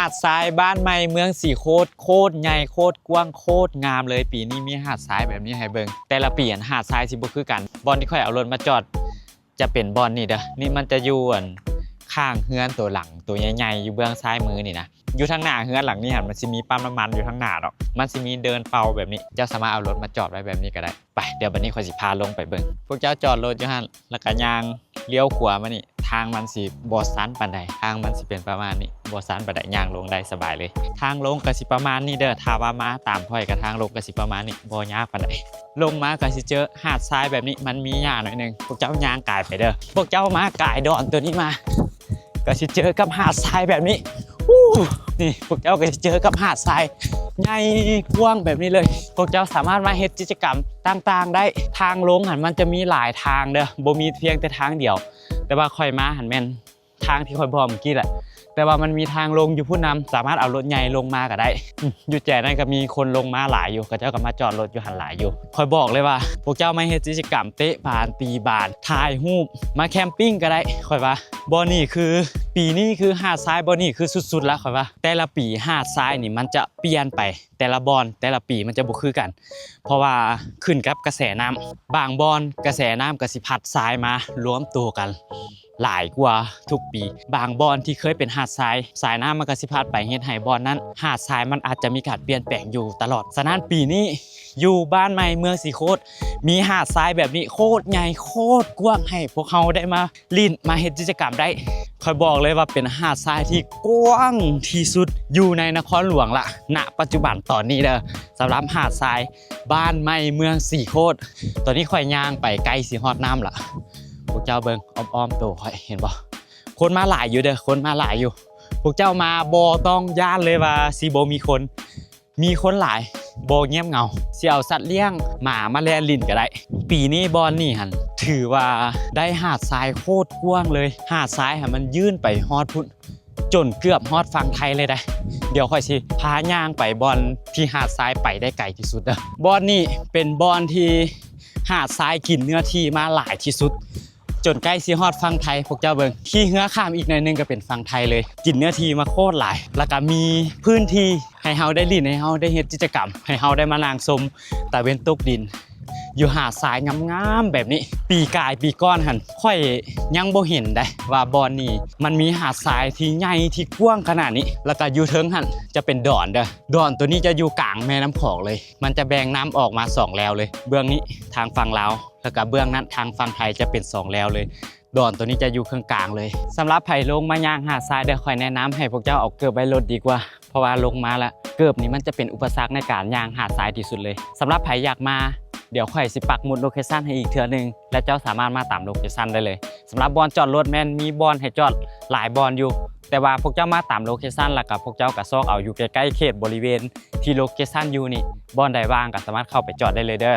ຫາດຊາຍບ້ານໃໝ່ເມືອງສີໂຄດ ໂຄດໃຫຍ່ ໂຄດກວ້າງ ໂຄດງາມເລີຍ. ປີນີ້ມີຫາດຊາຍແບບນີ້ໃຫ້ເບິ່ງ. ແຕ່ລະປີຫັ້ນຫາດຊາຍຊິບໍ່ຄືກັນ. ບ່ອນທີ່ຂ້ອຍເອົາລົດມາຈອດ ຈະເປັນບ່ອນນີ້ເດີ້. ນີ້ມັນຈະຢູ່ ອັນ ຂ້າງເຮືອນໂຕຫຼັງ ໂຕໃຫຍ່ໆ ຢູ່ເບື້ອງຊ້າຍມືນີ້ນະ. ຢູ່ທາງໜ້າເຮືອນຫຼັງນີ້ຫັ້ນ ມັນຊິມີປ້ຳນ້ຳມັນຢູ່ທາງໜ້າດອກ. ມັນຊິມີເດີ່ນເປົ່າແບບນີ້. ເຈົ້າສາມາດເອົາລົດມາຈອດໄວ້ແບບນີ້ກໍໄດ້. ໄປ, ດຽວບັດນີ້ຂ້ອຍຊິພາລົງໄປເບິ່ງ. ພວກເຈົ້າຈອດລົດຢູ່ຫັ້ນ ແລ້ວກໍຍ່າງລ້ຽວຂວາມານີ້. ທາງມັນຊິບໍ່ຊັນປານໃດ. ທາງມັນຊິເປັນປະມານນີ້, ບໍ່ຊັນປານໃດ, ຍ່າງລົງໄດ້ສະບາຍເລີຍ. ທາງລົງກໍຊິປະມານນີ້ເດີ້. ຖ້າວ່າມາຕາມຂ້ອຍກໍທາງລົງກໍຊິປະມານນີ້, ບໍ່ຍາກປານໃດ. ລົງມາກໍຊິເຈີຫາດຊາຍແບບນີ້, ມັນມີຫຍ້າໜ້ອຍໜຶ່ງ. ພວກເຈົ້າຍ່າງກາຍໄປເດີ້. ພວກເຈົ້າມາກາຍດອນໂຕນີ້ມາ ກໍຊິເຈີກັບຫາດຊາຍແບບນີ້. ອູ້ ນີ້ ພວກເຈົ້າກໍຊິເຈີກັບຫາດຊາຍໃຫຍ່ກວ້າງແບບນີ້ເລີຍ. ພວກເຈົ້າສາມາດມາເຮັດກິດຈະກຳຕ່າງໆໄດ້. ທາງລົງຫັ້ນມັນຈະມີຫຼາຍທາງເດີ້, ບໍ່ມີພຽງແຕ່ທາງດຽວ. ແຕ່ວ່າຂ້ອຍມາຫັ້ນແມ່ນ ທາງທີ່ຂ້ອຍບອກເມື່ອກີ້ແຫຼະ, ແຕ່ວ່າມັນມີທາງລົງຢູ່ພຸ້ນນຳ, ສາມາດເອົາລົດໃຫຍ່ລົງມາກໍໄດ້. ອືມ ຢູ່ແຈນັ້ນກໍມີຄົນລົງມາຫຼາຍຢູ່, ເຂົາເຈົ້າກໍມາຈອດລົດຢູ່ຫັ້ນຫຼາຍຢູ່. ຂ້ອຍບອກເລີຍວ່າ ພວກເຈົ້າມາເຮັດກິດຈະກຳເຕະບານ, ຕີບານ, ຖ່າຍຮູບ, ມາແຄມປິງກໍໄດ້. ຂ້ອຍວ່າບ່ອນນີ້ຄື ປີນີ້ຄືຫາດຊາຍບ່ອນນີ້ຄືສຸດໆລະ, ຂ້ອຍວ່າ. ແຕ່ລະປີຫາດຊາຍນີ້ມັນຈະປ່ຽນໄປ, ແຕ່ລະບ່ອນ ແຕ່ລະປີມັນຈະບໍ່ຄືກັນ. ເພາະວ່າຂຶ້ນກັບກະແສນ້ຳ, ບາງບ່ອນກະແສນ້ຳກໍຊິພັດຊາຍມາລວມໂຕກັນຫຼາຍກວ່າທຸກປີ. ບາງບ່ອນທີ່ເຄີຍເປັນຫາດຊາຍ, ສາຍນ້ຳມັນກໍຊິພັດໄປ, ເຮັດໃຫ້ບ່ອນນັ້ນ ຫາດຊາຍມັນອາດຈະມີການປ່ຽນແປງຢູ່ຕະຫຼອດ. ສະນັ້ນ ປີນີ້ຢູ່ບ້ານໃໝ່ເມືອງສີໂຄດ ມີຫາດຊາຍແບບນີ້ ໂຄດໃຫຍ່ ໂຄດກວ້າງ ໃຫ້ພວກເຮົາໄດ້ມາຫຼິ້ນ ມາເຮັດກິດຈະກຳໄດ້. ຂ້ອຍບອກເລີຍວ່າເປັນຫາດຊາຍທີ່ກວ້າງທີ່ສຸດຢູ່ໃນນະຄອນຫຼວງລະ ນະປັດຈຸບັນຕອນນີ້ເດີ້. ສຳລັບຫາດຊາຍບ້ານໃໝ່ເມືອງສີໂຄດ. ຕອນນີ້ຂ້ອຍຍ່າງໄປໃກ້ຊິຮອດນ້ຳລະ. ພວກເຈົ້າເບິ່ງອ້ອມໆໂຕຂ້ອຍ ເຫັນບໍ່? ຄົນມາຫຼາຍຢູ່ເດີ້, ຄົນມາຫຼາຍຢູ່. ພວກເຈົ້າມາບໍ່ຕ້ອງຢ້ານເລີຍວ່າຊິບໍ່ມີຄົນ. ມີຄົນຫຼາຍ, ບໍ່ງຽບເຫງົາ. ຊິເອົາສັດລ້ຽງ, ໝາມາແລ່ນຫຼິ້ນກໍໄດ້. ປີນີ້ບ່ອນນີ້ຫັ້ນ ຖືວ່າໄດ້ຫາດຊາຍໂຄດກວ້າງເລີຍ. ຫາດຊາຍຫັ້ນມັນຍື່ນໄປຮອດພຸ້ນ ຈົນເກືອບຮອດຝັ່ງໄທເລີຍໄດ໋. ດຽວຂ້ອຍຊິພາຍ່າງໄປບ່ອນທີ່ຫາດຊາຍໄປໄດ້ໄກທີ່ສຸດເດີ້. ບ່ອນນີ້ເປັນບ່ອນທີ່ຫາດຊາຍກິນເນື້ອທີ່ມາຫຼາຍທີ່ສຸດ ຈົນໃກ້ຊິຮອດຝັ່ງໄທ. ພວກເຈົ້າເບິ່ງ, ຂີ່ເຮືອຂ້າມອີກໜ້ອຍໜຶ່ງກໍເປັນຝັ່ງໄທເລີຍ. ກິນເນື້ອທີ່ມາໂຄດຫຼາຍ ແລ້ວກໍມີພື້ນທີ່ໃຫ້ເຮົາໄດ້ຫຼິ້ນ, ໃຫ້ເຮົາໄດ້ເຮັດກິດຈະກຳ, ໃຫ້ເຮົາໄດ້ມານັ່ງຊົມຕາເວັນຕົກດິນ ຢູ່ຫາດຊາຍງາມໆແບບນີ້. ປີກາຍປີກ່ອນຫັ້ນ ຂ້ອຍຍັງບໍ່ເຫັນໄດ໋ວ່າບ່ອນນີ້ມັນມີຫາດຊາຍທີ່ໃຫຍ່ທີ່ກວ້າງຂະໜາດນີ້. ແລ້ວກໍຢູ່ເທິງຫັ້ນຈະເປັນດອນເດີ້. ດອນໂຕນີ້ຈະຢູ່ກາງແມ່ນ້ຳຂອງເລີຍ. ມັນຈະແບ່ງນ້ຳອອກມາສອງແລວເລີຍ. ເບື້ອງນີ້ທາງຝັ່ງລາວ ແລ້ວກະເບື້ອງນັ້ນທາງຝັ່ງໄທຈະເປັນສອງແລວເລີຍ. ດອນໂຕນີ້ຈະຢູ່ເຄິ່ງກາງເລີຍ. ສຳລັບໃຜລົງມາຍ່າງຫາດຊາຍເດີ້ ຂ້ອຍແນະນຳໃຫ້ພວກເຈົ້າເອົາເກີບໄວ້ລົດດີກວ່າ, ເພາະວ່າລົງມາລະ ເກີບນີ້ມັນຈະເປັນອຸປະສັກໃນການຍ່າງຫາດຊາຍທີ່ສຸດເລີຍ. ສຳລັບໃຜຢາກມາ ດຽວຂ້ອຍຊິປັກໝຸດໂລເຄຊັນໃຫ້ອີກເທື່ອໜຶ່ງ ແລະ ເຈົ້າສາມາດມາຕາມໂລເຄຊັນໄດ້ເລີຍ. ສຳລັບບ່ອນຈອດລົດແມ່ນມີບ່ອນໃຫ້ຈອດຫຼາຍບ່ອນຢູ່, ແຕ່ວ່າພວກເຈົ້າມາຕາມໂລເຄຊັນ ແລ້ວກະພວກເຈົ້າກະຊອກເອົາຢູ່ໃກ້ໆເຂດບໍລິເວນ ທີ່ໂລເຄຊັນຢູ່ນີ້ ບ່ອນໃດວ່າງກໍສາມາດເຂົ້າໄປຈອດໄດ້ເລີຍເດີ້.